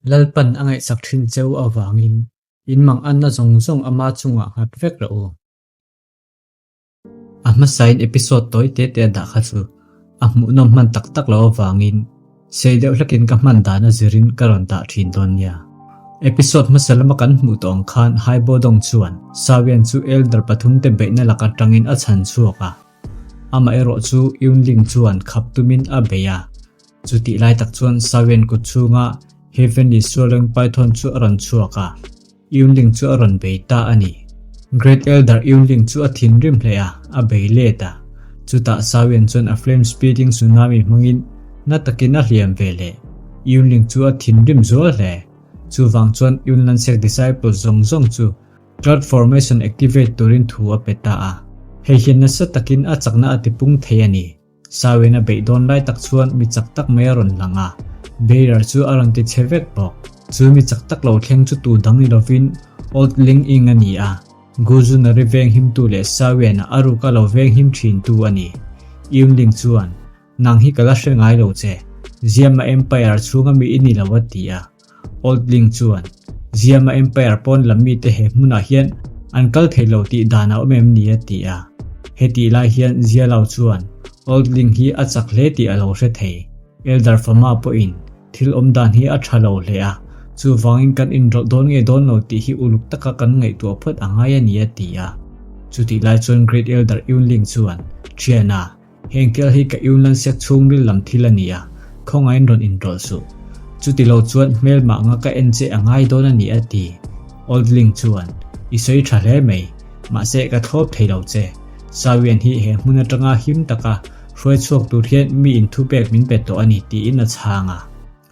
Lalpan a ngaihsak thin cheu avangin in mang anna zawng zawng ama chungah nghat vek rawh u. A hmasain episode tawi te te a dah kha chu a hmuhnawm hman tak tak lo avangin sei deuh hlakin ka hman dan a zirin ka rawn dah thin dawn nia. Episode hmasa lama kan hmuh tawh ang khan Haibodong chuan Sawian chu Elder pathumte beihna lak atangin a chhan chhuak a. Amaherawh chu Yunling chuan khap tumin a bei a. Chutih lai tak chuan Sawian kut chhunga Heavenly Swallowing Python chu a rawn chhuak a. Yunling chu a rawn bei ta a ni. Great Elder Yunling chu a thinrim hle a, a bei let a. Chutah Sawian chuan a Flame Speeding Tsunami hmangin na takin a hliam ve leh. Yunling chu a thinrim zual hle. Chuvang chuan Yunlan Sect Disciples zawng zawng chu Cloud Formation activate turin thu a pe ta a. Hei hian nasa takin a chakna a tipung thei a ni. Sawin a beih dawn lai tak chuan mi chak tak mai a rawn lang a, Bearer chu a rawn ti chhe vek bawk. Chu mi chak tak lo thleng chu tu dang ni lovin Old Ling Ing a ni a, Guzunari veng himtu leh Sawiana a ruka lo veng him thintu a ni. Yun Ling chuan, Nang hi ka la hre ngai lo che, Ziama Empire chhunga mi i ni lo a ti a. Old Ling chuan, Ziama Empire pawn lam mite he hmunah hian an kal thei lo tih dan a awm em ni? a ti a. Hetih lai hian Zialau chuan Old Ling hi a chak hle tih a lo hre thei. Elder Fama pawhin thil awm dan hi a tha lo hle a, chuvangin kan inrawlh dawn nge dawn lo tih hi uluk taka kan ngaihtuah phawt a ngai a ni a ti a. Chutih lai chuan Great Elder Yun Ling chuan, Thiana, Heng thil hi ka Yunnan siak chhungril lam thil a ni a, khawngaiin rawn inrawlh suh. Chuti lo chuan hmelmah anga ka en che a ngai dawn a ni a ti. Old Ling chuan, I sawi tha hle mai, mahse ka thlawp thei lo che. Sawian hi he hmun atanga him taka hruai chhuak tur hian mi inthupek min pe tawh a ni tiin a chhang a.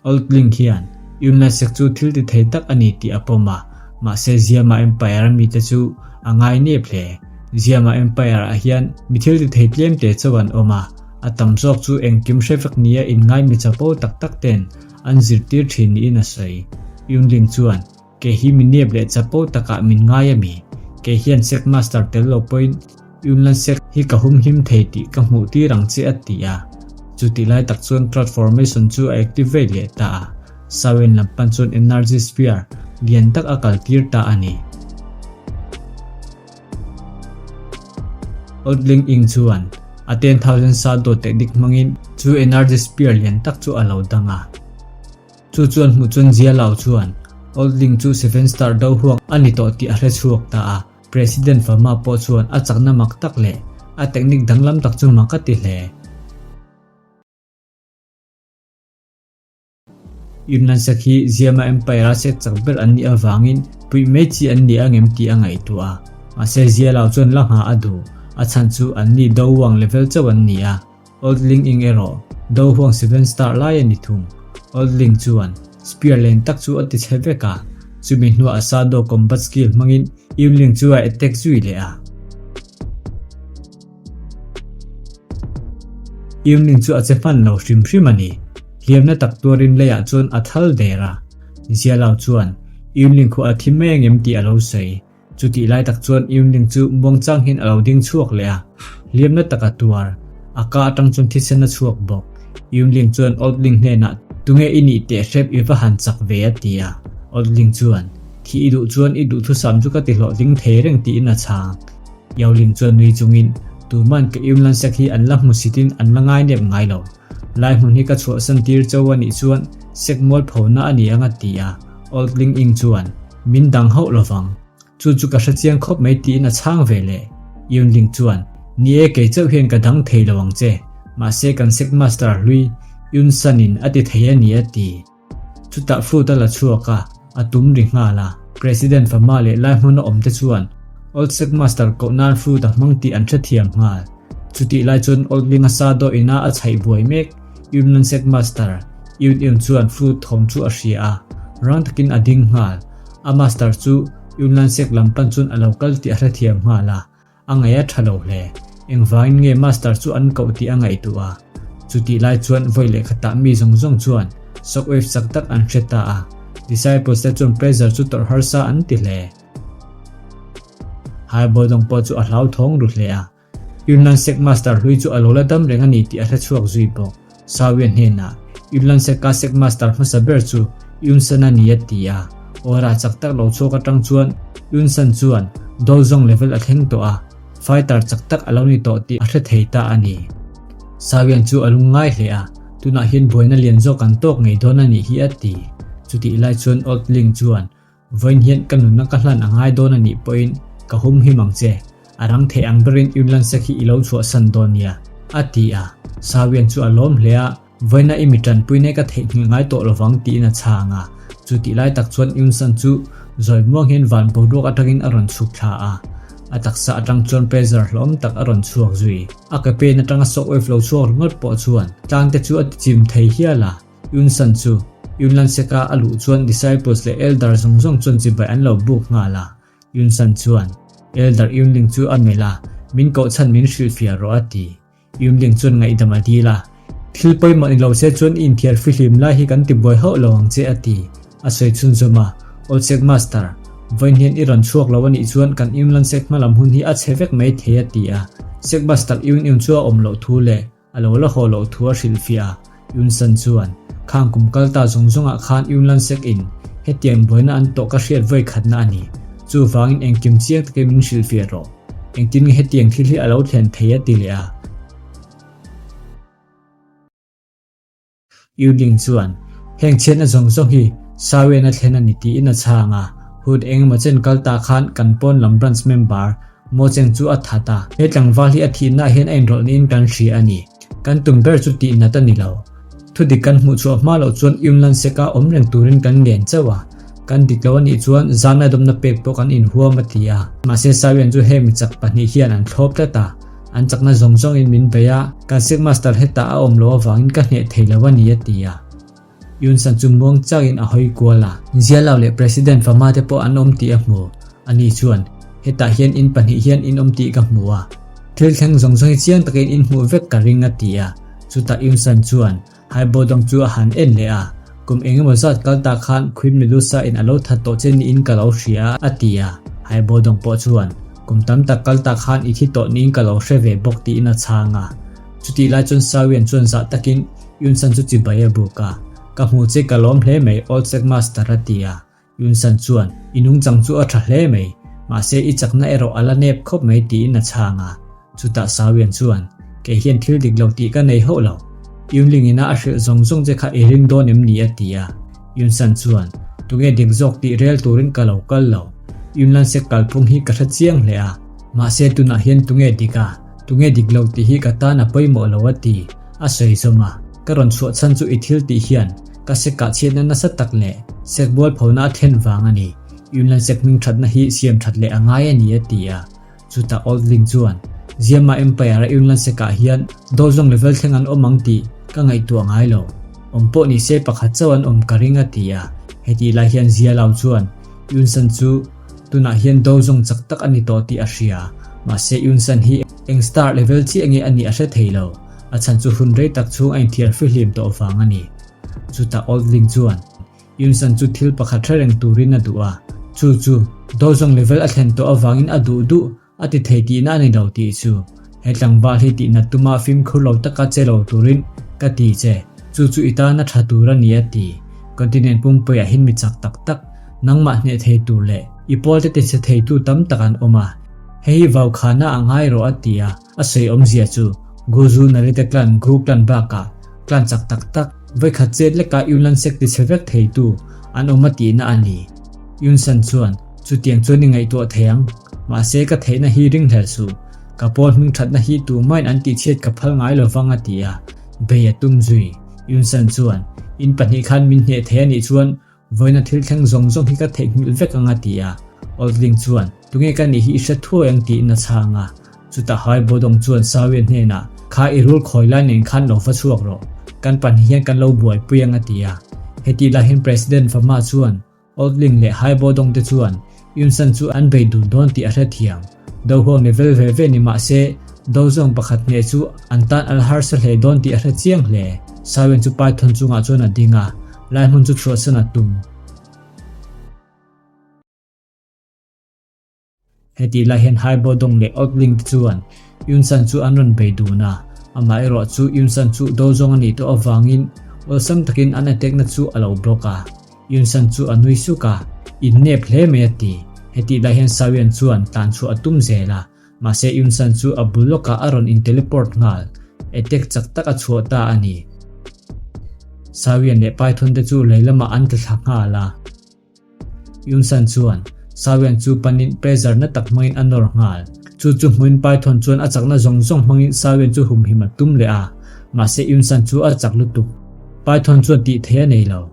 Old Ling hian Yunnan sek chu thil ti thei tak a ni tih a pawm a, mahse Ziama Empire a mite chu a ngai nep hle. Ziama Empire ah hian mi thil ti thei tlem te chauh an awm a, a tam zawk chu engkim hre vek nia inngai mi chapo tak tak ten an zirtir thin niin a sawi. Yunling chuan, Kei hi mi nep leh chapo takah min ngai a mi? Kei hian Sek Master tel lo pawhin Yunlan Sek hi ka humhim thei tih ka hmuh tir ang che a ti a. Chutih lai tak chuan Cloud Formation chu a activate leh ta a, Samhain lam pan chuan Energy Sphere lian tak a kal tir ta a ni. Old Ling Ing chuan a 10,000 Sado technique hmangin chu Energy Sphere lian tak chu a lo dang a. Chu chuan hmuh chuan Zia Lau chuan Old Ling chu Seven Star do huang a ni tawh tih a hre chhuak ta a. President Fama pawh chuan a chakna mak tak leh a technique danglam tak chu mak a ti hle. Yunnan sek hi Ziama Empire a sek chak ber an nih avangin puih mai chi an ni angem tih a ngaihtuah a. Mahse Zia Lau chuan la ngha a duh, a chhan chu an ni do huang level chauh an ni a. Old Ling Ing erawh do huang Seven Star lai a ni thung. Old Ling chuan spear len tak chu a ti chhe vek a, chumi hnuah a Sado combat skill hmangin Yun Ling chu a attack zui leh a. Yun Ling chu a che hman lo hrim hrim a ni. Hliamna tak tuarin leiah chuan a thal der a. Zialau chuan Yun Ling khu a thi mai angem tih a lo sawi. Chutih lai tak chuan Yunling chu muangchang hian a lo ding chhuak leh a, hliamna tak a tuar. A ka atang chuan thisen a chhuak bawk. Yunling chuan Old Ling hnenah, Tunge i nih teh hrep i va han chak ve a ti a. Old Ling chuan, Thih i duh chuan i duhthusam chu ka ti hlawhtling thei reng tiin a chhang. Yao Ling chuan nui chungin, Tuman ka Yunlan sek hi an la hmusitin an la ngai nep ngai lo. Lai hmun hi ka chhuahsan tir cho a nih chuan sek mualphona a ni ang a ti a. Old Ling Ing chuan, Min dang hauh lovang. Chu chu ka hre chiang khawp mai tiin a chhang ve leh. Yunling chuan, Ni e, kei chauh hian ka dang thei lo ang che. Mahse kan sect master hlui Yun San in a ti thei a ni a ti. Chutah fruit a la chhuak a, a tum ri nghal a. President fama leh lai hmuna awm te chuan Old Sect Master koh nan fruit a hmang tih an hrethiam nghal. Chutih lai chuan Old Linga sa dawh ina a chhaih buai mek. Yunnan Sect Master, Yun Yun chuan flute thawm chu a hria a, rang takin a ding nghal. A master chu Yunnan Sect lam pan chuan a lo kal tih a hrethiam nghal a, a ngaih a tha lo hle. Engvangin nge master chu an koh tih a ngaihtuah a. Chutih lai chuan vawi leh khatah mi zawng zawng chuan shockwave chak tak an hre ta a, disciples te chuan pressure chu tawrh harsa an ti hle. Hai Bawihdawng pawh chu a hlauthawng ru hle a. Yunnan Sect Master hlui chu a lo la dam reng a ni tih a hre chhuak zui bawk. Sawian hnenah, Yunnan Sect-a Sect Master hmasa ber chu Yunsan a ni a ti a. Aura chak tak lo chhuak atang chuan Yunsan chuan Dozong level a thleng tawh a, fighter chak tak a lo ni tawh tih a hre thei ta a ni. Sawian chu a lung ngai hle a, tunah hian buaina lian zawk an tawk ngei dawn a nih hi a ti. Chutih lai chuan Old Ling chuan Vawiin hian ka nunna ka hlan a ngai dawn a nih pawhin ka hum him ang che, a rang theih ang berin Yunlansek hi i lo chhuahsan dawn nia, a ti a. Sawian chu a lawm hle a, Vawiina i mi tanpui nei ka theihnghilh ngai tawh lovang tiin a chhang a. Chu tih lai tak chuan Yunsan chu zawi muang hian van boruak atangin a rawn chhuk thla a. A taksa atang chuan pressure hlawm tak a rawn chhuak zui. A ke pen atanga shockwave lo chhuak ringawt pawh chuan tlangte chu a tichim thei hial a. Yunsan chu Yunlanseka a luh chuan disciples leh elder zawng zawng chuan chibai an lo buk nghal a. Yunsan chuan Elder Yunling chu a melh a, Min koh chhan min hrilhfiah rawh a ti. Yunling chuan ngaihdam a dil a, Thil pawimawh ni lo se chuan i inthiar fihlim lai hi kan tibuai hauh lo ang che a ti. A sawi chhunzawm a, Old Sek Master, vawiin hian i rawn chhuak lo a nih chuan kan Yunlan Sek hmalam hun hi a chhe vek mai thei a ti a. Sek Master Yun Yun chu a awm loh thu leh a lo la haw loh thu a hrilhfiah a, Yunsan chuan, Khang kum kal ta zawng zawngah khan Yunlan Sek in hetiang buaina an tawh ka hriat vawi khatna a ni. Chuvangin engkim chiang takin min hrilhfiah rawh. Engtin nge hetiang thil hi a lo thlen thei a ti leh a. Yunling chuan, Heng chhiatna zawng zawng hi Sawian a thlen a ni tiin a chhang a. Hun engemaw chen kal ta khan kan pawn lam branch member Mo Cheng chu a that a. He tlangval hi a thihnaah hian a inrawlh niin kan hria a ni. Kan tum ber chu tih nat a ni lo. Thudik kan hmuh chhuah hma loh chuan Yunlan Seka awm reng turin kan ngen chauh a. Kan dik lo a nih chuan zana dawmna pek pawh kan inhuam a ti a. Mahse Sawian chu hemi chak pahnih hian an thlawp tlat a. An chakna zawng zawngin min bei a, kan Sikh Master hetah a awm loh avangin ka hneh thei lo a ni a ti a. Yunsan chu muang chakin a hawi kual a. Zialau leh President Fama te pawh an awm tih a hmu. Ani chuan, Hetah hian in pahnih hian in awm tih ka hmu a. Thil thleng zawng zawng hi chiang takin in hmuh vek ka ring a ti a. Chutah Yunsan chuan Haibodong chu a han en leh a, Kum eng emaw zat kal ta khan Queen Medusa in a lo that tawh che niin ka lo hria a, a ti a. Haibodong pawh chuan, Kum tam tak kal ta khan i thi tawh niin ka lo hre ve bawk tiin a chhang a. Chutih lai chuan Sawian chuan zah takin Yunsan chu chibai a buk a, Ka hmu che ka lawm hle mai Old Sek Master a ti a. Yunsan chuan, I nungchang chu a tha hle mai, mahse i chakna erawh a la nep khawp mai tiin a chhang a. Chutah Sawian chuan, Kei hian thil dik lo tih ka nei hauh lo. Yunling ina a hrilh zawng zawng che kha i ring dawn em ni a ti a. Yunsan chuan, Tunge dik zawk tih rel turin ka lo kal lo. Yunlan sek kalphung hi ka hre chiang hle a. Mahse tunah hian tunge dik a, tunge dik lo tih hi ka tan a pawimawh lo a ti. A sawi zawm a, Ka rawn chhuah chhan chu i thil tih hian ka sek ah chhiatna nasa tak leh sek bual phona a thlen vang a ni. Yunlan sek hming thatna hi siam that leh a ngai a ni a ti a. Chutah Old Ling chuan, Ziama Empire a Yunlan sek ah hian dawlzawng level thleng an awm ang tih ka ngaihtuah ngai lo. Awm pawh ni se pakhat chauh an awm ka ring a ti a. Hetih lai hian Zialau chuan Yunsan chu Tunah hian do zawng chak tak a ni tawh tih a hria. Mahse Yunsan hi eng star level chiah nge a nih a hre thei lo. A chhan chu hun rei tak chhung a inthiar fihlim tawh vang a ni. Chutah Old Ling chuan Yunsan chu thil pakhat hre reng turin a duh a. Chu chu do zawng level a thlen tawh avangin a duh duh A ti thei tihna a ni lo tih chu he tlangval hi tihnat tuma fimkhur lo taka che lo turin ka ti che, chu chu i tana tha tur a ni a ti. Continent pumpuiah hin mi chak tak tak, nangmah hneh thei tur leh i pawlte tichhe theitu tam tak an awm a, hei hi vaukhana a ngai rawh a ti a, a sawi awmzia chu Guzu Narita clan Gu clan bakah clan chak tak tak vawikhat chet leka Yunlan sect tichhe vek theitu an awm a tihna a ni. Yunsan chuan Chutiang chuan i ngaihtuah thei ang. Mahse ka theihna hi ring hlel suh. Ka pawl hming thatna hi tumain an tihchhiat ka phal ngai lo vang a ti a. Bei a tum zui. Yunsan chuan, In pahnih khan min hneh thei a nih chuan vawiina thil thleng zawng zawng hi ka theihnghilh vek ang a ti a. Oldling chuan, Tunge ka nih hi i hre thuai ang tiin a chhang a. Chutah Hai Bodong chuan Sawian hnenah, Kha i rul khawi lai nen khan lo va chhuak rawh. Kan pahnih hian kan lo buaipui ang a ti a. Hetih lai hian President Fama chuan, Oldling leh Haibodong te chuan Yunsan chu an bei dun dawn tih a hre thiam. Do huang ni vel ve ve ni mah se, do zawng pakhat hneh chu an tan a la harsa hle dawn tih a hre chiang hle. Sawen chu Python chungah chuan a ding a, lai hmun chu chhuahsan a tum. Hetih lai hian Haibodong leh Oldling te chuan Yunsan chu an rawn bei dun a, amaherawh chu Yunsan chu do zawng a nih tawh avangin awlsam takin an attack na chu a lo block a. Yunsan chu a nui suk a, In nep hle mai a ti. Hetih lai hian Sawian chuan tlan chhuah a tum zel a, mahse Yunsan chu a bul lawkah a rawn in teleport nghal. Attack chak tak a chhuah ta a ni. Sawian leh Python te chu lei lamah an tla thla nghal a. Yunsan chuan Sawian chu panin pressure na tak hmangin a nawr nghal. Chu chu hmuin Python chuan a chakna zawng zawng hmangin Sawian chu humhim a tum leh a, mahse Yunsan chu a chak lutuk. Python chuan tih theih a nei lo.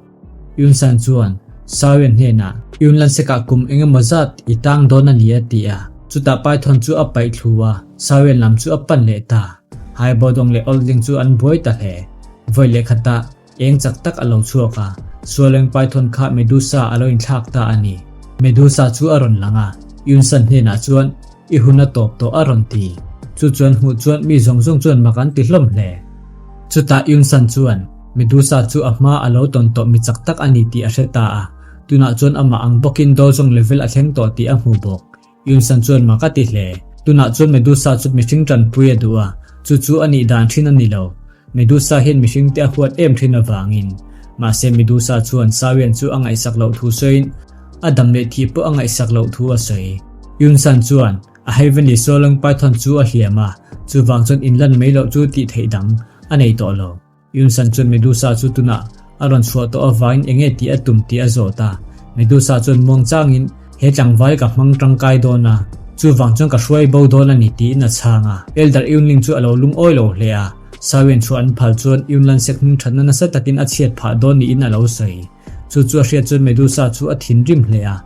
Yunsan chuan Sawian hnenah, Yunlansekah kum eng emaw zat i tang dawn a ni a ti a. Chutah Python chu a paih thlu a, Sawian lam chu a pan leh ta. Haibawdawng leh Oldling chu an buai ta hle. Vawi leh khatah Eng chak tak a lo chhuak a, Sualeng Python kha Medusa a lo inthlak ta a ni. Medusa chu a rawn lang a, Yunsan hnenah chuan, I hun a tawp tawh a rawn ti. Chu chuan hmuh chuan mi zawng zawng chuan mak an ti hlawm hle. Chutah Yunsan chuan Medusa chu a hma a lo tawn tawh mi chak tak a ni tih a hre ta a, tunah chuan amah ang bawkin dawlzawng level a thleng tawh tih a hmu bawk. Yunsan chuan mak a ti hle. Tunah chuan Medusa chu mihring tanpui a duh a, chu chu a nih dan thin a ni lo. Medusa hian mihringte a huat em thin avangin. Mahse Medusa chuan Sawian chu a ngaihsak loh thu sawiin a dam leh thih pawh a ngaihsak loh thu a sawi. Yunsan chuan a Heavenly Solang Python chu a hliam a, chuvang chuan inlan mai loh chu tih theih dang a nei tawh lo. Yunsan chuan Medusa chu tunah a rawn chhuah tawh avangin eng nge tih a tum tih a zawt a. Medusa chuan muang changin, He tlangval ka hmang tangkai dawn a, chuvang chuan ka hruai bo dawn a ni tiin a chhang a. Elder Yunling chu a lo lungawi lo hle a, Sawian chhuah an phal chuan Yunlan sek hming thatna nasa takin a chhiat phah dawn niin a lo sawi. Chu chu a hriat chuan Medusa chu a thinrim hle a,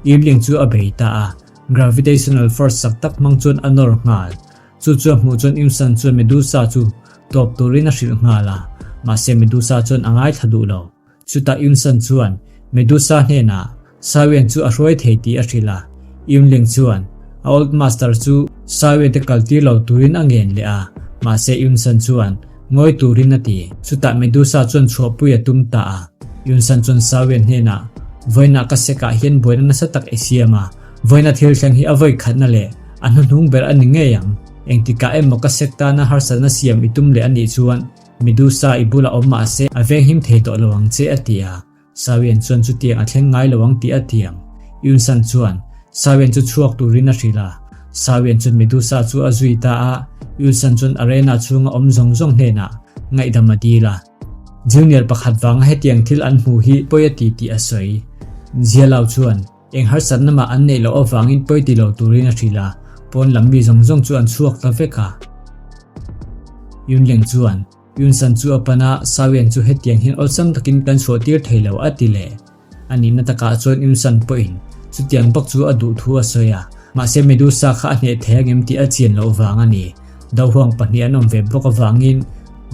Yunling chu a bei ta a, gravitational force chak tak hmang chuan a nawr nghal. Chu chu a hmuh chuan Imsan chuan Medusa chu tawp turin a hrilh nghal a, mahse Medusa chuan a ngaithla duh lo. Chutah Imsan chuan Medusa hnenah Sawian chu a hruai thei tih a hrilh a. Imling chuan a Old Master chu Sawian te kaltir lo turin a ngen leh a, mahse Imsan chuan ngawi turin a ti. Chutah Medusa chuan chhuahpui a tum ta a. Imsan chuan Sawian hnenah, Vawiinah ka sekah hian buaina nasa tak i siam a, Vawiina thil thleng hi a vawi khatna leh a hnuhnung ber a ni ngei ang. Engtikah emaw ka sek tana harsatna siam i tum leh a nih chuan Medusa i bulah awm mah se a venghim thei tawh lo ang che a ti a. Sawian chuan chutiang a thleng ngai lo ang tih a tiam. Yunsan chuan Sawian chu chhuak turin a hrilh a. Sawian chuan Medusa chu a zui ta a, Yunsan chuan arena chhunga awm zawng zawng hnenah ngaihdam a dil a. Junior pakhat vanga hetiang thil an hmu hi pawi a ti tih a sawi. Zialau chuan Eng harsatna mah an neih loh avangin pawi ti lo turin a hrilh a, pawn lam mi zawng zawng chu an chhuak ta vek a. Yunleng chuan, Yunsan chu a pan a, Sawian chu hetiang hian awlsam takin kan chhuah tir thei lo a ti leh. A nihna takah chuan Yunsan pawhin chutiang bawk chu a duh thu a sawi a, mahse Medusa kha a hneh thei angem tih a chian loh vang a ni. Dohuang pahnih an awm ve bawk avangin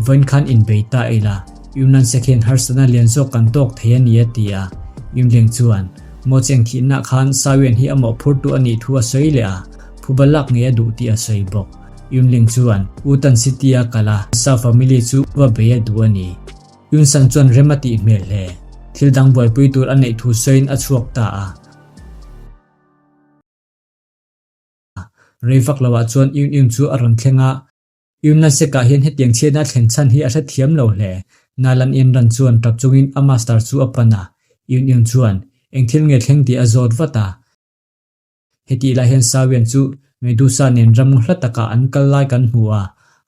vawiin khan inbei ta ila, Yunnan sek hian harsatna lian zawk kan tawk thei a ni a ti a. Yunleng chuan, Maw cheng thihna khan Sawian hi a mawhphurtu a nih thu a sawi leh a, phuba lak ngei a duh tih a sawi bawk. Yunling chuan Wutan City a kal a, Sa family chu va bei a duh a ni. Yunsan chuan rem a tih hmel hle. Thil dang buaipui tur a neih thu sawiin a chhuak ta a. Rei vak loah chuan Yun Yun chu a rawn thleng a. Yunlansek-ah hian hetiang chhiatna a thlen chhan hi a hrethiam lo hle. Nalan Imran chuan tap chungin a master chu a pan a. Yun Yun chuan, Eng thil nge thleng tih a zawt vat a. Hetih lai hian Sawian chu Medusa nen ram hla takah an kal lai kan hmu a,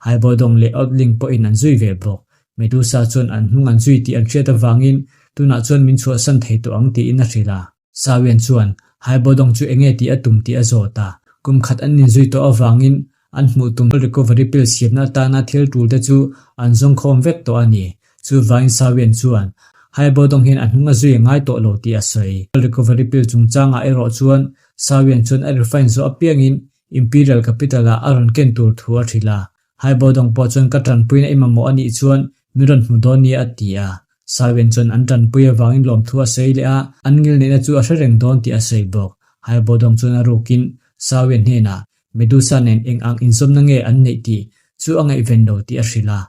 Haibawdawng leh Oddling pawhin an zui ve bawk. Medusa chuan an hnung an zui tih an hriat avangin tunah chuan min chhuahsan thei tawh ang tiin a hrilh a. Sawian chuan Haibawdawng chu enge tih a tum tih a zawt a, kum khat an inzui tawh avangin an hmuh tum recovery pill siamna atana thil tul te chu an zawngkhawm vek tawh a ni. Chuvangin Sawian chuan Haibawdawng hian a hnung a zui a ngai tawh lo tih a sawi. Recovery pill chungchangah erawh chuan Sawian chuan a refine zawh apiangin Imperial Capital-ah a rawn ken tur thu a hrilh a. Haibawdawng pawh chuan ka tanpuina i mamawh a nih chuan min rawn hmu dawn nia a ti a. Sawian chuan an tanpui avangin lawmthu a sawi leh a, an ngilneihna chu a hre reng dawn tih a sawi bawk. Haibawdawng chuan a rukin Sawian hnenah Medusa nen eng ang inzawmna nge an neih tih chu a ngaihven lo tih a hrilh a,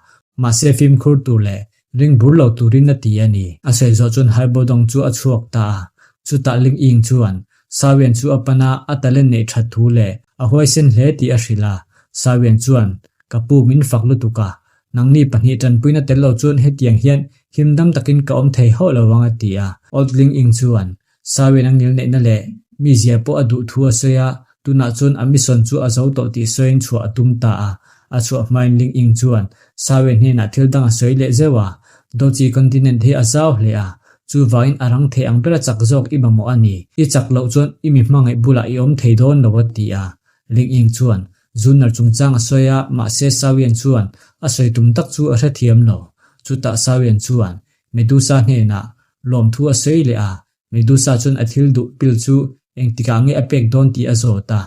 mahse fimkhur tur leh ring bur lo turin a ti a ni. A sawi zawh chuan Haibawdawng chu a chhuak ta a, chutah Ling Ying chuan Sawian chu a pan a, a talent neih that thu leh a huaisen hle tih a hrilh a. Sawian chuan, Ka pu min fak lutuk a. Nangni pahnih tanpuina tel lo chuan hetiang hian himdam takin ka awm thei hauh lo ang a ti a. Old Ling Ing chuan Sawiin a ngilneihna leh mizia pawh a duh thu a sawi a, tunah chuan a mission chu a zo tawh tih sawiin chhuah a tum ta a. A chhuah hmain Ling Ing chuan Sawiin hnenah thil dang a sawi leh zeuh a, Dochi continent hi a zau hle a, chuvangin a rang thei ang bera chak zawk i mamawh a ni. I chak loh chuan i mi hmangaih bulah i awm thei dawn lo a ti a. Ling Ing chuan Zunner chungchang a sawi a, mahse Sawian chuan a sawi tum tak chu a hrethiam lo. Chutah Sawian chuan Medusa hnenah lawmthu a sawi leh a, Medusa chuan a thil duh pill chu engtikah nge a pek dawn tih a zawt a.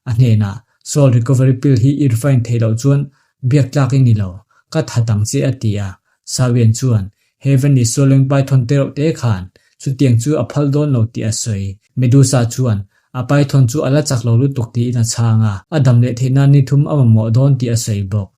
A hnenah, Soul recovery pill hi i refine theih loh chuan biak tlak i ni lo, ka that ang che a ti a. Sawian chuan, Heavenly Swallowing Python te reuh te khan chutiang chu a phal dawn lo tih a sawi. Medusa chuan a python chu a la chak lo lutuk tiin a chhang a, a dam leh theih nan ni thum a mamawh dawn tih a sawi bawk.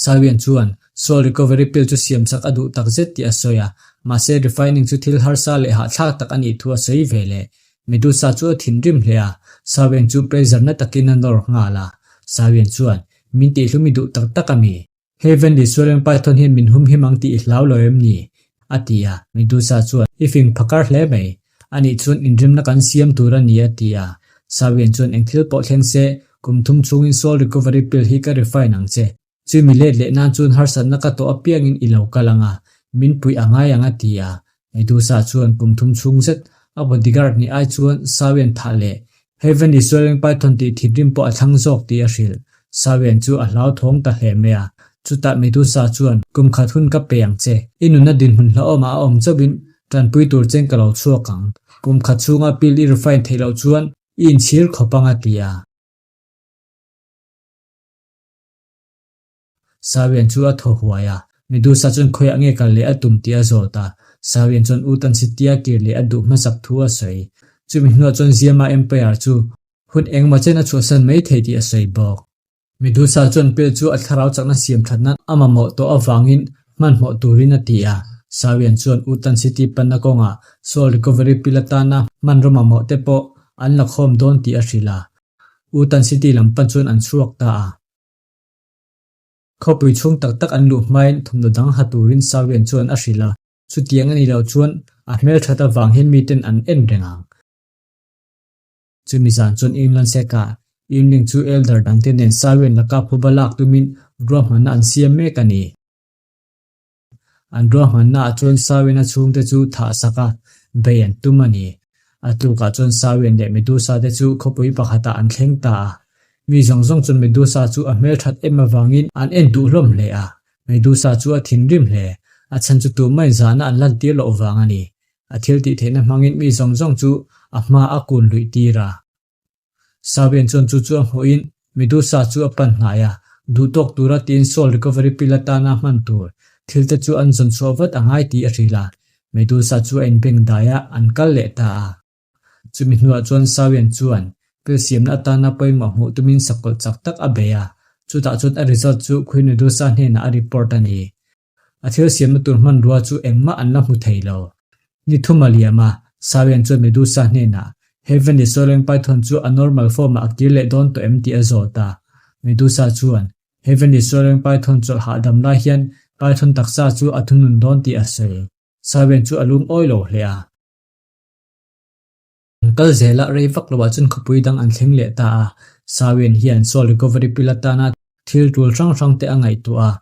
Sawian chuan Soul Recovery Pill chu siam chak a duh tak zet tih a sawi a, mahse refining chu thil harsa leh hahthlak tak a nih thu a sawi ve leh. Medusa chu a thinrim hle a, Sawian chu pressure na takin a nawr nghal a. Sawian chuan, Min tihhlum i duh tak tak a mi? Heavenly Swallowing Python hian min humhim ang tih i hlau lo em ni? a ti a. Medusa chuan, I fing phakar hle mai. Anih chuan inrimna kan siam tur a ni a ti a. Sawian chuan eng thil pawh thleng se, kum thum chhungin Soul Recovery Pill hi ka refine ang che. Chumi let leh nan chuan harsatna ka tawh apiangin i lo kal ang a, min puih a ngai ang a ti a. Medusa chuan kum thum chhung zet a bodyguard nih ai chuan Sawian thah leh Heavenly Swallowing Python tih thinrim pawh a thlang zawk tih a hrilh. Sawian chu a hlauthawng ta hle mai a. Chutah Medusa chuan, Kum khat hun ka pe ang che. I nunna dinhmun hlauhawmah a awm chauhin tanpui tur chen ka lo chhuak ang. Kum khat chhunga pill i refine theih loh chuan i inchhir khawp ang a ti a. Sawian chu a thaw huai a, Medusa chuan khawiah nge kal leh a tum tih a zawt a. Sawian chuan U Tan Sitia kir leh a duh hmasak thu a sawi. Chumi hnuah chuan Ziama Empire chu hun engmaw chen a chhuahsan mai thei tih a sawi bawk. Medusa chuan Pill chu a thlarau chakna siam that nan a mamawh tawh avangin hmanhmawh turin a ti a. Sawian chuan U Tan City panna kawngah Soul Recovery Pill atana hmanraw mamawh te pawh an la khawm dawn tih a hrilh a. U Tan City lam pan chuan an chhuak ta a. Khawpui chhung tak tak an luh hmain thawmhnaw dang ha turin Sawian chuan a hrilh a, chutiang a nih loh chuan a hmelthat avang hian miten an en reng ang. Chumi zan chuan England Seka Yingling chu Elder dangte nen Sawian laka phuba lak tumin ruahmanna an siam mek a ni. An ruahmannaah chuan Sawian a chhungte chu thah sak a, bei an tum a ni. A tlukah chuan Sawian leh Medusa te chu khawpui pakhatah an thleng ta a. Mi zawng zawng chuan Medusa chu a hmelthat em avangin an en duh hlawm hle a. Medusa chu a thinrim hle. A chhan chu tumah in zahna an lantir loh vang a ni. A thil tih theihna hmangin mi zawng zawng chu a hma a kun luih tir a. Sawian chuan chu chu a hmuhin Medusa chu a pan hnai a, duhtawk tura tiin Soul Recovery Pill atana hman tur thil te chu an zawn chhuah vat a ngai tih a hrilh a. Medusa chu a inbeng dai a, an kal leh ta a. Chumi hnuah chuan Sawian chuan pill siamna atana pawimawh hmuh tumin sakawlh chak tak a bei a, chutah chuan a result chu Queen Medusa hnenah a report a ni. A thil siamna tur hmanrua chu engmah an la hmu thei lo. Ni thum a liam a, Sawian chuan Medusa hnenah, Heavenly Swallowing Python chu a normal form-ah a kir leh dawn tawh em tih a zawt a. Medusa chuan, Heavenly Swallowing Python chawlh hahdam lai hian Python taksa chu a thunun dawn tih a sawi. Sawian chu a lungawi lo hle a. An kal zelah rei vak loah chuan khawpui dang an thleng leh ta a, Sawian hian Soul Recovery Pill atana thil tul hrang hrang te a ngaihtuah a,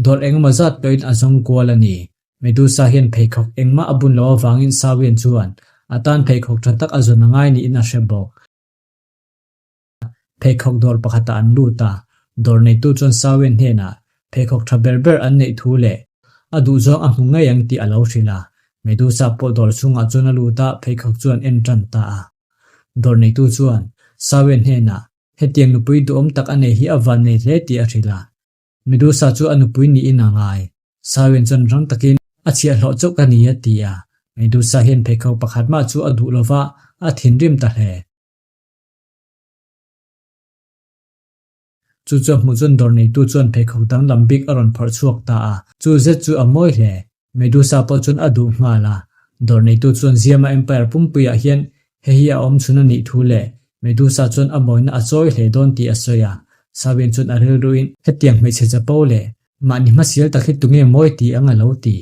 dawr engemaw zat pawhin a zawng kual a ni. Medusa hian pheikhawk engmah a bun loh avangin Sawian chuan a tan pheikhawk tha tak a zawn a ngai niin a hre bawk. Pheikhawk dawr pakhatah an lut a, dawr neitu chuan Sawian hnenah pheikhawk tha ber ber an neih thu leh a duhzawng a hmu ngei ang tih a lo hrilh a. Medusa pawh dawr chhungah chuan a lut a, pheikhawk chu an en tan ta a. Dawr neitu chuan Sawian hnenah hetiang nupui duhawm tak a nei hi a van nei hle tih a hrilh a. Medusa chu a nupui niin a ngai. Sawian chuan rang takin a chhiahhlawh chauh ka ni a ti a. Medusa hian pheikhawk pakhat mah chu a duh lova, a thinrim ta hle. Chu chu a hmuh chuan dawr neitu chuan pheikhawk danglam bik a rawn phawrh chhuak ta a, chu zet chu a mawi hle. Medusa pawh chuan a duh nghal a. Dawr neitu chuan Ziama Empire pumpuiah hian hei hi a awm chhun a nih thu leh Medusa chuan a mawina a chawi hle dawn tih a sawi a. Sawian chuan a rilruin hetiang hmeichhe chapo leh. Mahni hmasial tak hi tunge mawi ti ang a lo ti.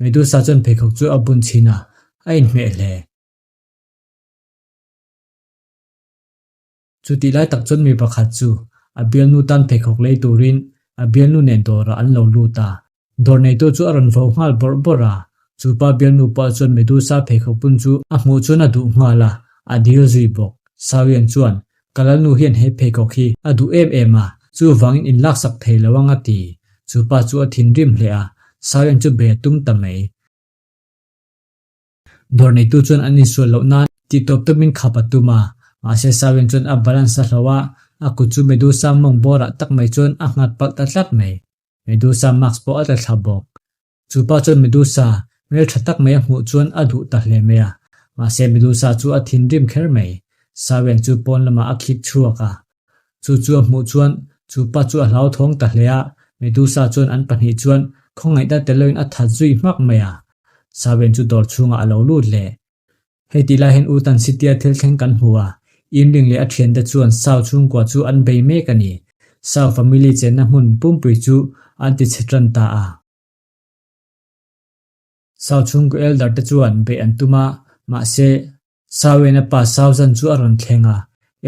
Medusa chuan pheikhawk chu a bun chhin a, a inhmeh hle. Chutih lai tak chuan mi pakhat chu a bialnu tan pheikhawk lei turin a bialnu nen dawrah an lo lut a. Dawr neitu chu a rawn vo nghal bawrh bawrh a, chu pa bialnu pawh chuan Medusa pheikhawk bun chu a hmuh chuan a duh nghal a, a dil zui bawk. Sawian chuan, Ka lalnu hian he pheikhawk hi a duh em em a, chuvangin in laksak thei lo ang a ti. Chu pa chu a thinrim hle a, Sawian chu be a tum ta mai. Dawr neitu chuan an insual loh nan tihtawp tumin khap a tum a, mahse Sawian chuan a balance a hlo a, a kut chu Medusa mawng bawrah tak mai chuan a nghat palh ta tlat mai. Medusa mask pawh a tla thla bawk. Chu pa chuan Medusa hmel tha tak mai a hmuh chuan a duh ta hle mai a, mahse Medusa chu a thinrim kher mai. Sawian chu pawn lamah a khik chhuak a. Chu chu a hmuh chuan chu pa chu a hlauthawng ta hle a, Medusa chuan an pahnih chuan khawngaihna tel loin a that zui hmak mai a. Sawian chu dawr chhungah a lo lut leh. Hei tih lai hian U Tan Sitia thil thleng kan hmu a, Yinling leh a thiante chuan Sao chhungkua chu an bei mek a ni. Sao family chenna hmun pumpui chu an ti chhe tan ta a. Sao chhungkaw elder te chuan beih an tum a, mahse, Sao-in a pa Sao Zan chu a rawn thleng a,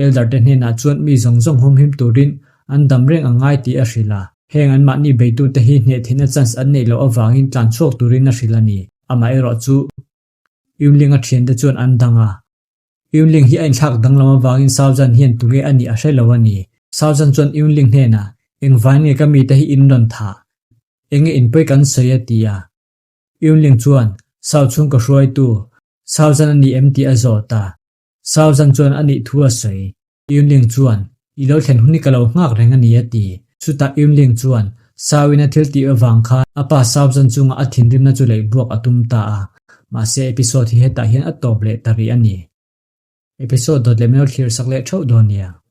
elder te hnenah chuan mi zawng zawng humhim turin an dam reng a ngai tih a hrilh a. Heng anmahni beitute hi hneh theihna chance an neih loh avangin tlan chhuak turin a hrilh a ni. Amaherawh chu Yunling a thiante chuan an dang a. Yunling hi a inthlak danglam avangin Sao Zan hian tunge a nih a hre lo a ni. Sao Zan chuan Yunling hnenah, Engvai nge ka mite hi in rawn thah? Enge inpawi kan sawi a ti a. Yunling chuan, Sao chhung ka hruaitu, Sao Zan a ni em tih a zawt a. Sao Zan chuan a nih thu a sawi. Yunling chuan, I lo thlen hun hi ka lo nghak reng a ni a ti. Chutah Yunling chuan, Sauin a thil tih avang khan a pa Sau Zan chunga a thinrimna chu leih buak a tum ta a. Mahse episode hi hetah hian a tawp leh ta rih a ni. Episode dawt leh mel thlir sak leh theuh dawn nia.